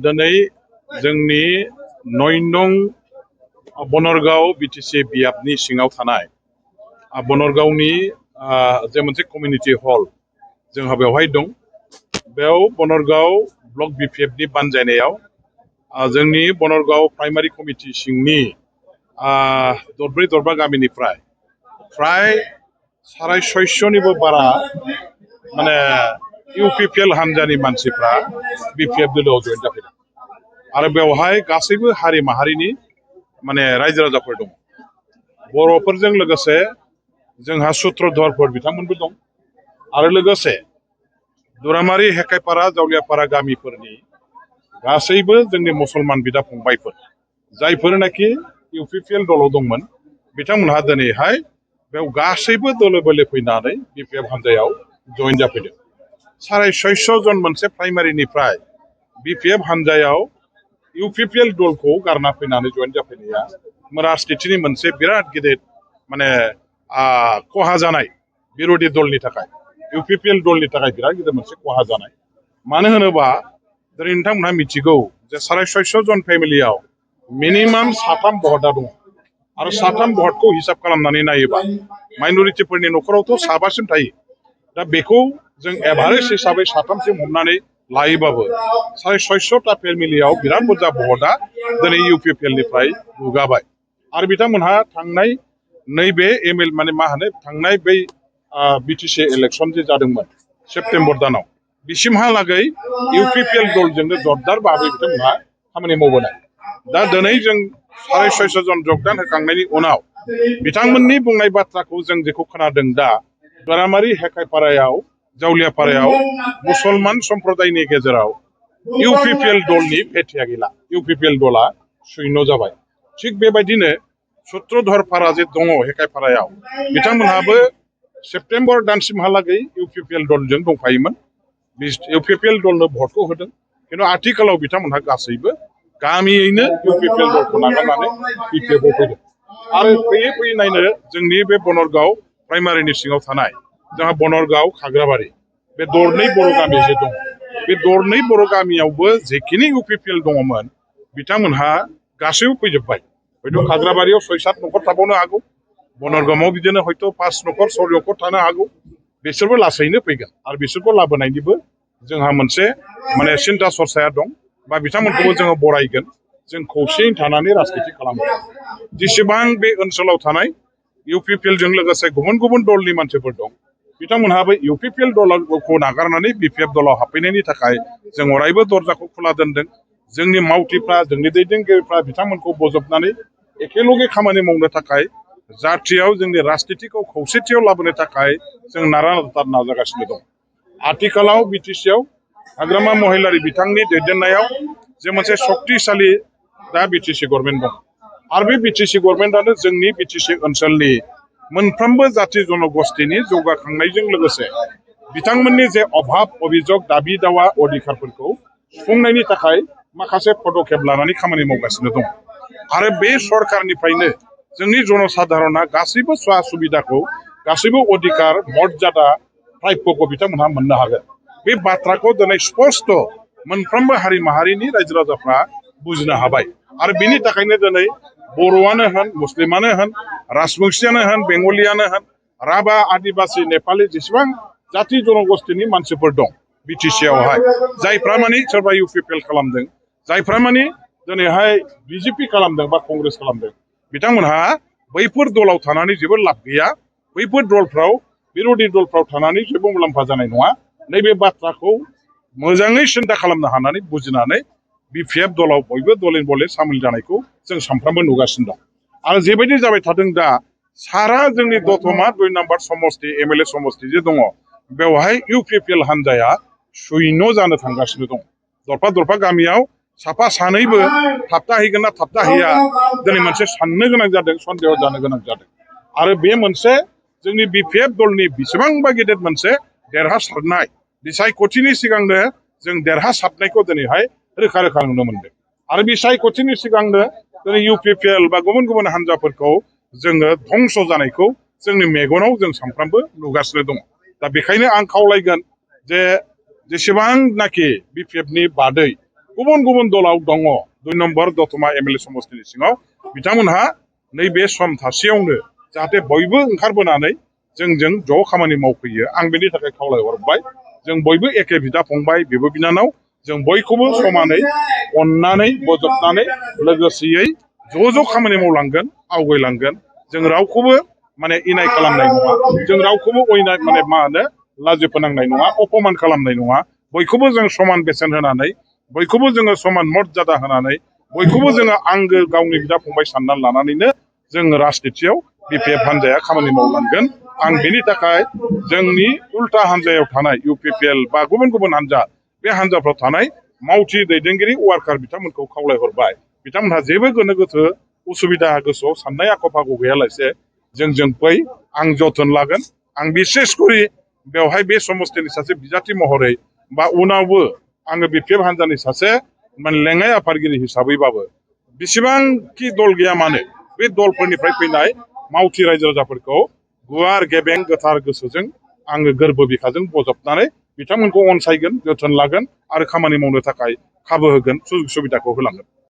दिनै जोंनि 9 नं बनरगाव बिटिसि बियाबनि सिङाव थानाय बनरगावनि जे मोनसे कमिउनिटि हल जोंहा बेवहाय दं। बेयाव बनरगाव ब्लक बिपिएफनि बानजायनायाव जोंनि बनरगाव प्राइमारि कमिटि सिंनि दरब्रै दरबा गामिनिफ्राय फ्राय 650निबो बारा माने इउपिपिएल हानजानि मानसिफ्रा बिपिएफ दोलोआव जयेन जाफैदों आरो बेवहाय गासैबो हारि माहारिनि माने रायजो राजाफोर दं। बर'फोरजों लोगोसे जोंहा सुत्रधरफोर बिथांमोनबो दं आरो लोगोसे दुरामारि हेकाइपारा जावलियापारा गामिफोरनि गासैबो जोंनि मुसलमान बिदा फंबायफोर जायफोरनाखि इउपिपिएल दलाव दंमोन बिथांमोनहा दिनैहाय बेयाव गासैबो दोलो बोलो फैनानै बिपिएफ हानजायाव जयेन जाफैदों। 650 जन मोनसे प्राइमारिनिफ्राय बिपिएफ हानजायाव इउपिपिएल दलखौ गारना फैनानै जयेन जाफैनाया राजनितिनि मोनसे बिराद गिदिर माने खहा जानाय बिर'धि दलनि थाखाय इउपिपिएल दलनि थाखाय बिराद गिदिर मोनसे खहा जानाय। मानो होनोबा दिनै नोंथांमोनहा मिथिगौ जे 650 जन फेमिलियाव मिनिमाम 7 भटा दङ आरो 7 भटखौ हिसाब खालामनानै नायोबा माइन'रिटिफोरनि न'खरावथ' साबासिम थायो। दा बेखौ जों एभारेज हिसाबै 7सिम हमनानै लायोबाबो 650टा फेमिलियाव बिराद बुरजा भटआ दिनै इउपिपिएलनिफ्राय गुगाबाय आरो बिथांमोनहा थांनाय नैबे माने मा होनो थांनाय बै बिटिसि इलेक्सन जे जादोंमोन सेप्तेम्बर दानाव बिसिमहालागै इउपिपिएल दलजोंनो जरदार भाबै बिथांमोनहा खामानि मावबोनाय। दा दिनै जों 650 जन जगदान होखांनायनि उनाव बिथांमोननि बुंनाय बाथ्राखौ जों जेखौ खोनादों दा दुरामारि हेकाइपारायाव जावलियापारायाव मुसलमान सम्प्रदायनि गेजेराव इउपिपिएल दलनि फेथिया गैला। इउपिपिएल दला शून्य जाबाय। थिग बेबायदिनो सुत्रधरपारा जे दङ हेकाइपारायाव बिथांमोनहाबो सेप्तेम्बर दानसिमहालागै इउपिपिएल दलजों दंफायोमोन। इउपिपिएल दलनो भटखौ होदों खिन्थु आथिखालाव बिथांमोनहा गासैबो गामियैनो इउपिपिएल दलखौ नागारनानै बिपिएफआव फैदों आरो फैयै फैयै नायनो जोंनि बे बनरगाव प्राइमारिनि सिङाव थानाय जोंहा बनरगाव खाग्राबारि बे दरनै बर' गामि जे दङ बे दरनै बर' गामियावबो जेखिनि इउपिपिएल दङमोन बिथांमोनहा गासैबो फैजोब्बाय। हयथ' खाग्राबारियाव 6-7 न'खर थाबावनो हागौ, बनरगावआव बिदिनो हयथ' 5 न'खर 6 न'खर थानो हागौ। बिसोरबो लासैनो फैगोन आरो बिसोरखौ लाबोनायनिबो जोंहा मोनसे माने सिन्था सरसाया दं बा बिथांमोनखौबो जोङो बरायगोन। जों खौसेयै थानानै राजनिति खालामगोन। जेसेबां बे ओनसोलाव थानाय इउपिपिएलजों लोगोसे गुबुन गुबुन दलनि मानसिफोर दं बिथांमोनहाबो इउपिपिएल दलखौ नागारनानै बिपिएफ दलाव हाबफैनायनि थाखाय जों अरायबो दरजाखौ खुला दोनदों। जोंनि मावथिफ्रा जोंनि दैदेनगिरिफ्रा बिथांमोनखौ बजबनानै एखेलगे खामानि मावनो थाखाय जाथियाव जोंनि राजनितिखौ खौसेथियाव लाबोनो थाखाय जों नारा नाथा नाजागासिनो दं। आथिखालाव बिटिसिआव हाग्रामा महिलारि बिथांनि दैदेननायाव जे मोनसे शक्तिशालि दा बिटिसि गभर्नमेन्ट दं आरो बे बिटिसि गभर्नमेन्टआनो जोंनि बिटिसि ओनसोलनि मोनफ्रोमबो जाथि जनगोष्ठीनि जौगाखांनायजों लोगोसे बिथांमोननि जे अभाब अभिजग दाबि दावा अधिकारफोरखौ सुफुंनायनि थाखाय माखासे पदक्षेप लानानै खामानि मावगासिनो दं आरो बे सरकारनिफ्रायनो जोंनि जनसाधारणा गासैबो सुवा सुबिदाखौ गासैबो अधिकार मर्यादा प्राप्यखौ बिथांमोनहा मोननो हागोन। बे बाथ्राखौ दिनै स्पष्ट मोनफ्रोमबो हारि माहारिनि रायजो राजाफ्रा बुजिनो हाबाय आरो बेनि थाखायनो दिनै बर'आनो होन मुस्लिमानो होन राजबंसियानो होन बेंगलियानो होन राभा आदिबासि नेपालि जेसेबां जाथि जनगोष्ठीनि मानसिफोर दं बिटिसिआवहाय जायफ्रा माने सोरबा इउपिपिएल खालामदों जायफ्रा माने दिनैहाय बिजेपि खालामदों बा कंग्रेस खालामदों बिथांमोनहा बैफोर दलाव थानानै जेबो लाब गैया। बैफोर दलफ्राव बिर'धि दलफ्राव थानानै जेबो मुलाम्फा जानाय नङा। नैबे बाथ्राखौ मोजाङै सिन्था खालामनो हानानै बुजिनानै बिपिएफ दलाव बयबो दले बले सामिल जानायखौ जों सानफ्रोमबो नुगासिनो दं आरो जेबायदि जाबाय थादों दा सारा जोंनि दतमा 2 नम्बर समस्ति एमएलए समस्ति जे दङ बेवहाय इउपिपिएल हानजाया शून्य जानो थांगासिनो दं। दरफा दरफा गामियाव साफा सानैबो थाबथाहैगोन ना थाबथाहैया दिनै मोनसे साननो गोनां जादों, सन्देह जानो गोनां जादों आरो बे मोनसे जोंनि बिपिएफ दलनि बेसेबांबा गेदेर मोनसे देरहासारनाय बिसायख'थिनि सिगांनो जों देरहासारनायखौ दिनैहाय रोखा रोखा नुनो मोनदों आरो बिसायख'थिनि सिगांनो दिनै इउपिपिएल बा गुबुन गुबुन हानजाफोरखौ जोङो धंस जानायखौ जोंनि मेगनाव जों सानफ्रामबो नुगासिनो दङ। दा बेखायनो आं खावलायगोन जे जेसेबांनाखि बिपिएफनि बादै गुबुन गुबुन दलाव दङ 2 नम्बर दतमा एमएलए समष्टिनि सिङाव बिथांमोनहा नैबे सम थासेयावनो जाहाथे बयबो ओंखारबोनानै जोंजों ज' खामानि मावफैयो आं बेनि थाखाय खावलायहरबाय जों बयबो एखे बिदा फंबाय बिब' बिनानाव जों बयखौबो समानै अननानै बोजबनानै लोगोसेयै ज' खामानि मावलांगोन आवगायलांगोन जों रावखौबो माने इनाय खालामनाय नङा जों रावखौबो अयनाय माने मा होनो लाजि फोनांनाय नङा अपमान खालामनाय नङा बयखौबो जों समान बेसेन होनानै बयखौबो जोङो समान मर्यादा होनानै बयखौबो जोङो आंगो गावनि बिदा फंबाय साननानै लानानैनो जों राजनितियाव बिपिएफ हान्जाया खामानि मावलांगोन आं बेनि थाखाय जोंनि उल्था हान्जायाव थानाय इउपिपिएल बा गुबुन गुबुन हान्जा बे हान्जाफ्राव थानाय मावथि दैदेनगिरि वार्कार बिथांमोनखौ खावलायहरबाय बिथांमोनहा जेबो गोनो गोथो उसुबिदा गोसोआव साननाय आख' फाख' गैयालासे जों फै आं जोथोन लागोन आं बिसेस करि बेवहाय बे समस्थिनि सासे बिजाथि महरै बा उनावबो आङो बिपिएफ हान्जानि सासे माने लेङाइ आफादगिरि हिसाबैबाबो बेसेबांखि दल गैया मानो बे दलफोरनिफ्राय फैनाय मावथि रायजो राजाफोरखौ गुवार गेबें गोथार गोसोजों आङो गोरबो बिखाजों बजबनानै बिथांमोनखौ अनसायगोन जोथोन लागोन आरो खामानि मावनो थाखाय खाबु होगोन सुजुग सुबिदाखौ होलांगोन